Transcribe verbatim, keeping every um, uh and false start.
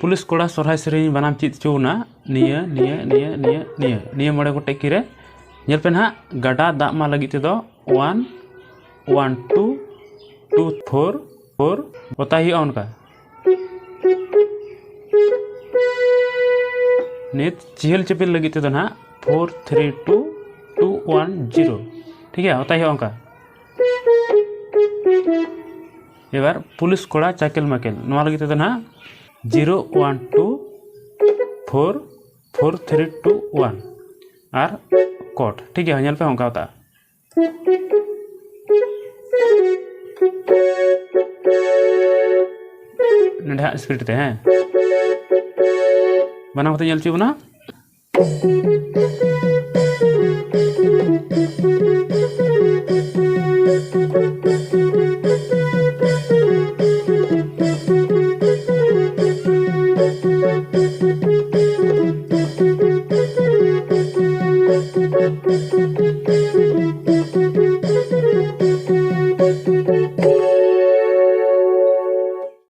Police ᱠᱚᱲᱟ ᱥᱚᱨᱦᱟᱭ ᱥᱮᱨᱮᱧ ᱵᱟᱱᱟᱢ ᱪᱮᱫ ᱦᱚᱪᱚ ᱵᱚᱱᱟ᱾ ᱱᱤᱭᱟᱹ ᱱᱤᱭᱟᱹ ᱱᱤᱭᱟᱹ ᱱᱤᱭᱟᱹ ᱱᱤᱭᱟᱹ ᱱᱤᱭᱟᱹ ᱢᱚᱬᱮ ᱜᱚᱴᱮᱡ ᱠᱤ ᱨᱮ᱾ ᱧᱮᱞ ᱯᱮ ᱱᱟᱦᱟᱜ, ᱜᱟᱰᱟ ᱫᱟᱜ ᱢᱟ ᱞᱟᱹᱜᱤᱫ ᱛᱮᱫᱚ one, one two, two four, four ᱚᱛᱟᱭ ᱦᱩᱭᱩᱜᱼᱟ ᱚᱱᱠᱟ᱾ ᱱᱤᱛ ᱪᱤᱦᱤᱞ ᱪᱤᱯᱤᱞ ᱞᱟᱹᱜᱤᱫ ᱛᱮᱫᱚ ᱱᱟᱦᱟᱜ four three two, two one zero. ᱴᱷᱤᱠ ᱜᱮᱭᱟ, ᱚᱛᱟᱭ ᱦᱩᱭᱩᱜᱼᱟ ᱚᱱᱠᱟ᱾ ᱮᱵᱟᱨ ᱯᱩᱞᱤᱥ ᱠᱚᱲᱟ ᱪᱟᱠᱮᱞ ᱢᱟᱠᱮᱞ, ᱱᱚᱣᱟ ᱞᱟᱹᱜᱤᱫ ᱛᱮᱫᱚ ᱱᱟᱦᱟᱜ zero one two four four three two one ᱟᱨ ᱠᱚᱴ᱾ ᱴᱷᱤᱠ ᱜᱮᱭᱟ, ᱧᱮᱞ ᱯᱮ ᱚᱱᱠᱟ ᱚᱛᱟᱜᱼᱟ᱾ ᱱᱚᱰᱮ ᱦᱟᱸᱜ ᱥᱯᱤᱰ ᱛᱮ, ᱦᱮᱸ, ᱵᱟᱱᱟᱢ ᱠᱟᱛᱮ ᱧᱮᱞ ᱦᱚᱪᱚ ᱵᱚᱱᱟ᱾